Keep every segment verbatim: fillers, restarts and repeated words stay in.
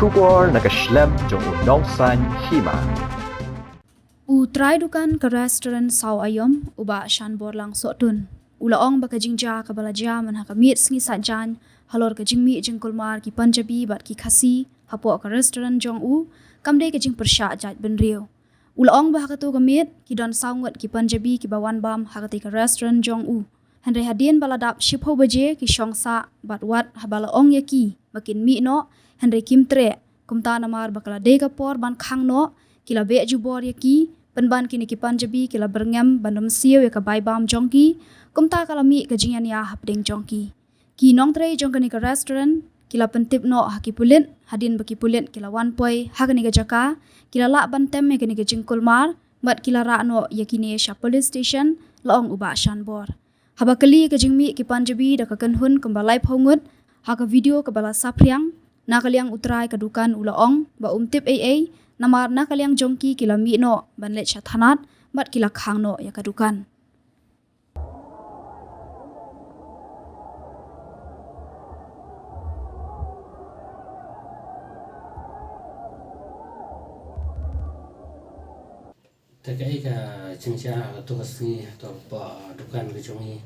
Khubor na ka shlem jong u Nongsaiñ Hima. U trai dukan ka restaurant Saw Aiom, u Bah Shanborlang Sohtun, u la ong ba ka jingjia kaba la jia man ha ka miet sngi Saitjaiñ halor ka jingmih jingkulmar ki Punjabi bad ki Khasi hapoh ka restaurant jong u, kam dei ka jingpyrshah jaitbynriew. U la ong ba ha kato ka miet ki don saw ngut ki Punjabi kiba wan bam ha katei ka restaurant jong u. Hynrei hadien ba la dap shiphew baje ki shong sah bad wat haba la ong ïa ki ba kin mih noh, hynrei kim treh. Kumta namar ba ka la dei ka por ban khang noh, ki la beh jubor ïa ki, pynban kine ki Punjabi ki la byrngem ban ym siew ïa ka bai bam jong ki. Kumta ka la mih ka jingïania hapdeng jong ki. Ki nongtrei jong kane ka restaurant ki la pyntip noh ha ki pulit, hadien ba ki pulit ki la wan poi ha kane ka jaka, ki la lah ban tem ïa kane ka jingkulmar bad ki la rah noh ïa kine sha police station, la ong u Bah Shanbor. Haba kylli ïa ka jingmih ki Punjabi da ka kynhun kumba laiphew ngut ha ka video kaba la saphriang na ka liang u trai ka dukan, u la ong ba um tip ei ei, namar na ka liang jong ki ki la mih noh ban leit sha thanat bad ki la khang noh ïa ka dukan. Te kaei ka jingjia ha kato ka sngi, to hapoh dukan ka jong ngi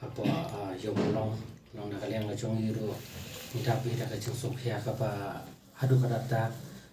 hapoh, ah, Ïew Mawlong, long na ka liang ka jong ngi ruh ngi dap ïa ka jingsngewkhia kaba haduh katta katta.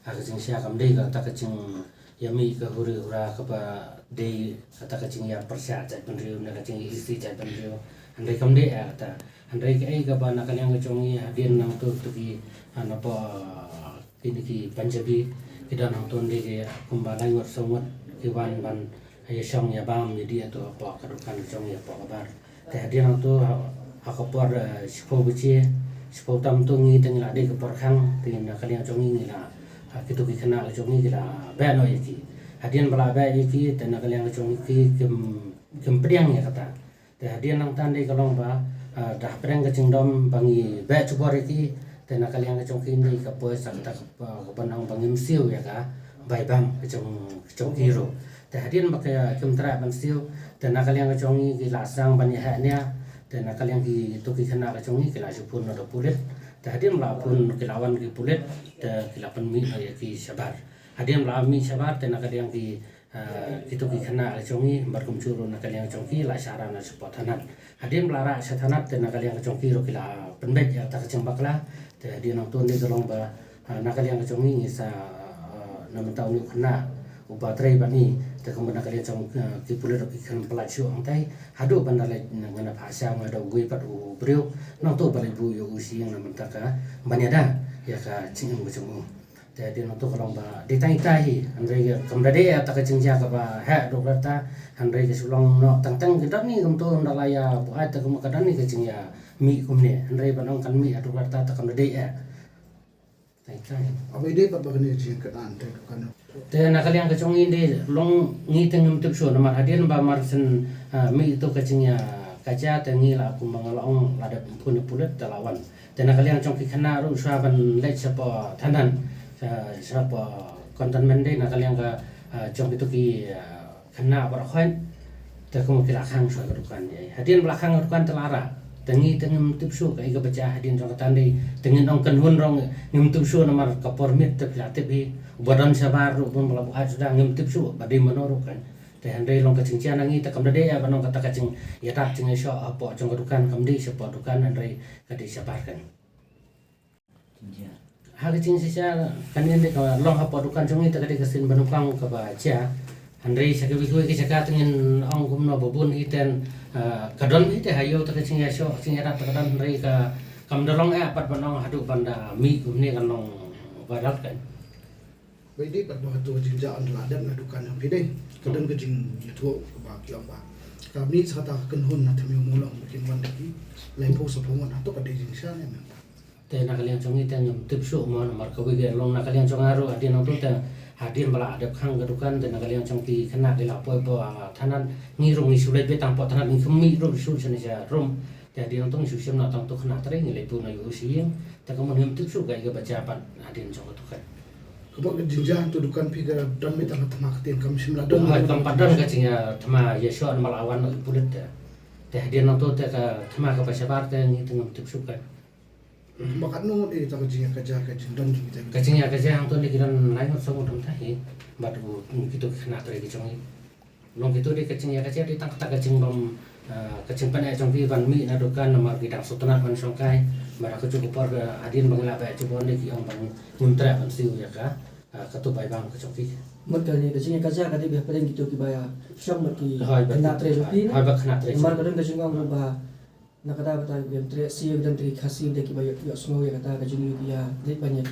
Ha ka jingshisha kam dei kata ka jingïamih ka huri hura kaba dei kata ka jingïapyrshah jaitbynriew ne ka jingïaisih jaitbynriew. Hynrei kam dei ïa kata. Hynrei kaei kaba na ka liang ka jong ngi hadien nangto, to ki, ah, napoh, ah, kine ki Punjabi ki don hangto, dei ki kumba lai ngut saw ngut ki wan ban ïashong ïabam ïadih hato hapoh ka dukan ka jong ngi hapoh ka bar. Te hadien nangto ha, ha ka por, eh, shiphew baje, shiphew tam to ngi te ngi la dei ka por khang, te na ka liang jong ngi ngi la, ha, kito ki khynnah ka jong ngi ki la beh noh ïa ki. Hadien ba la beh ïa ki te na ka liang jong ngi ki kim, kim pdiang ïa kata. Te hadien nangta dei ka long ba, ah, da hapdeng ka jingdom ba ngi beh jubor ïa ki, te na ka liang ka jong ki dei ka poi sa kata ka, ah, ka ban ong ba ngim siew ïa ka bai bam ka jong, ka jong ki ruh. Te hadien ba ka kim treh ban siew, te na ka liang ka jong ngi ki la sdang ban ïaheh nia, te na ka liang kito ki khynnah ka jong ngi ki la ju phone noh da pulit. Te hadien ba la phone, ki la wan ki pulit, te ki la pynmih noh ïa ki shabar. Hadien ba la mih shabar, te na ka liang ki, ah, kito ki khynnah ka jong ngi bad kumjuh ruh na ka liang jong ki la shah rah noh shapoh thanat. Hadien ba la rah sha thanat, te na ka liang ka jong ki ruh ki la pynbeit ïa kata ka jingbakla. Te hadien nangto dei ka long ba, ah, na ka liang ka jong ngi ngi sa, ah, na mynta une u khynnah uba trei bad ngi, te kumba na ka liang jong, ah, ki pulit ruh ki khlem pyllait shuh hangtai. Haduh ban da leit ngan ap ha sha nga da uwei pat u briew, nangto ba leit buh ïa u sha ïing na mynta ka ban ïada ïa ka jingim ka jong u. Te hadien nangto ka long ba dei tang ita hi, hynrei kam da dei ïa kata ka jingjia kaba heh haduh katta, hynrei ka shu long noh tang tang ka don hi kumto, ynda la ïa buaid te kumba ka don hi ka jingïamih kumne, hynrei ban ong kan mih haduh katta te kam da dei eh. Tang ita hi. Aba dei pat ba kane ka jingkyrdan te ka kan. Te na ka liang ka jong ngi dei long ngi te ngim tip shuh namar hadien ba mar shen, ah, mih ito ka jingïakajia te ngi la kumba nga la ong la dep phone ïa pulit te la wan. Te na ka liang jong ki khynnah ruh shuwa ban leit shapoh thanat, sha, shapoh containment dei na ka liang ka, ah, jong kito ki, ah, khynnah baroh khoit. Te kumba ki la khang shuwa ka dukan ïa. Hadien ba la khang ka dukan te la rah. Te ngi te ngim tip shuh kaei kaba jia hadien jong kata dei. Te ngin ong kynhun ruh ngim tip shuh namar ka por miet te phi la tip hi. Uba don shabar ruh bun ba la buaid suda, ngim tip shuh ba dei mano ruh kan. Te hynrei long ka jingjia na ngi te kam da dei ïa ban ong kata ka jingïada jingïashoh hapoh jong ka dukan, kam dei shapoh dukan, hynrei ka dei shabar kan. Ha ka jingshisha kane dei ka long hapoh dukan jong ngi te ka dei ka sien ba nyngkong kaba jia. Hynrei sha kiwei kiwei ki jaka te ngin ong kumno ba bun hi te, ah, ka don hi te ha ïew te ka jingïashoh jingïarap te ka don, hynrei ka kam da long eh pat ban ong haduh ban da mih kumne kan long viral kan. Ba dei pat ba hato ka jingjia ynda la dep na dukan jong phi dei ka don ka jingïathuh kaba ki ong ba ka mih sa kata ka kynhun na thma Ïew Mawlong ba kin wan da ki laiphew saphew ngut, hato ka dei jingshisha ne em? Te na ka liang jong ngi te ngim tip shuh mo namar kawei ka long na ka liang jong nga ruh hadien nangto te hadien ba la dep khang ka dukan te na ka liang jong ki khynnah ki la poi hapoh, ah, thanat, ngi ruh ngi shu leit beit tang hapoh thanat, ngi khlem mih ruh shuh shane sha rum. Te hadien nangto ngi shu shim noh tang uto u khynnah trei, ngi leit buh noh ïa u sha ïing. Te kumno ngim tip shuh kaei kaba jia pat hadien jong ka dukan. Kumno ka jingjia hangto dukan phi ka don beit tang ka thma ktien, kam shym la don. Hooid, kam pat don ka jingïathma ïashoh namar la wan noh ki pulit te. Te hadien nangto te ka thma kaba shabar te ngi te ngim tip shuh ka. Ba katno eh ta ka jingïakajia ka jingdon jong kita. Ka jingïakajia hangto ne ki don lai ngut saw ngut ym tah hi. Bad u kito ki khynnah trei ki jong ngi. Long kito dei ka jingïakajia dei tang kata ka jingbym, ah, ka jingpyneh jong ki ban mih na dukan namar ki dang sngewtynnat ban shongkai. Bad ha kajuh ka por ka hadien ba ngi lah ban ïa jubor ne ki ong ban ngim treh ban siew ïa ka, ah, kato bai bam ka jong ki. Mut kane ka jingïakajia ka dei ba hapdeng kito kiba ïa shong bad ki khynnah trei jong ki. Hooid, bad khynnah trei. Namar ka don ka jingong ruh ba na kata kata ki ym treh siew, ki don tang ki Khasi de kiba ïoh, ïohsngew ïa kata ka jingïohi ïa leit ban ïa.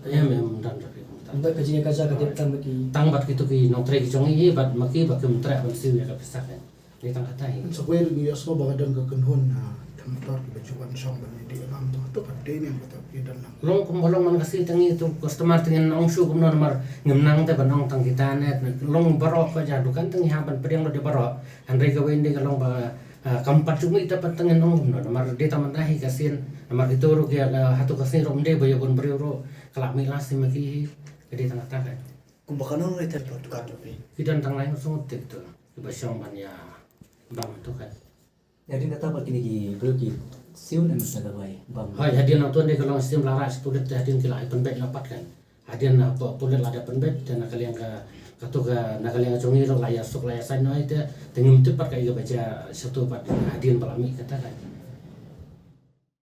Em, em, don ruh ki kumta. Bad ka jingïakajia ka dei tang bad ki. Tang bad kito ki nongtrei ki jong ngi bad ma ki ba kim treh ban siew ïa ka pisa kan. Dei tang kata hi. Sa kawei ruh ngi ïohsngew ba ka don ka kynhun, ah, tractor kiba ju wan shong ban ïadih lam to. To ka dei ne em kata ki don lang. Long kumba long man ka sngi tang ngi to customer tang ngin ong shuh kumno namar ngim nang te ban ong tang kita ne. Long baroh ka jaka dukan tang ngi hap ban pdiang ruh dei baroh. Hynrei kawei dei ka long ba Ah, kam pat ju mih te pat tang ngin ong kumno namar dei tang mynta hi ka sien namar kito ruh ki, ah, hato ka sngi ruh ym dei ba ïa bun briew ruh ka la mih last hi ma ki hi ka dei tang kata kan. Kumba katno ngut te pat dukan jong phi? Ki don tang lai ngut saw ngut te kito kiba shong ban ïa bam to kan. Ïa dei kata pat kine ki briew ki siew ne em sa ka bai bam. Hooid, hadien nangto dei ka long siem la rah sha pulit te hadien ki la ai pynbeit la pat kan. Hadien na pu-, pulit la dep pynbeit te na ka liang ka, kato ka, na ka liang ka jong ngi ruh la ïa suk la ïa saiñ noh ïa te, te ngim tip pat kaei kaba jia shato pat hadien ba la mih kata ka.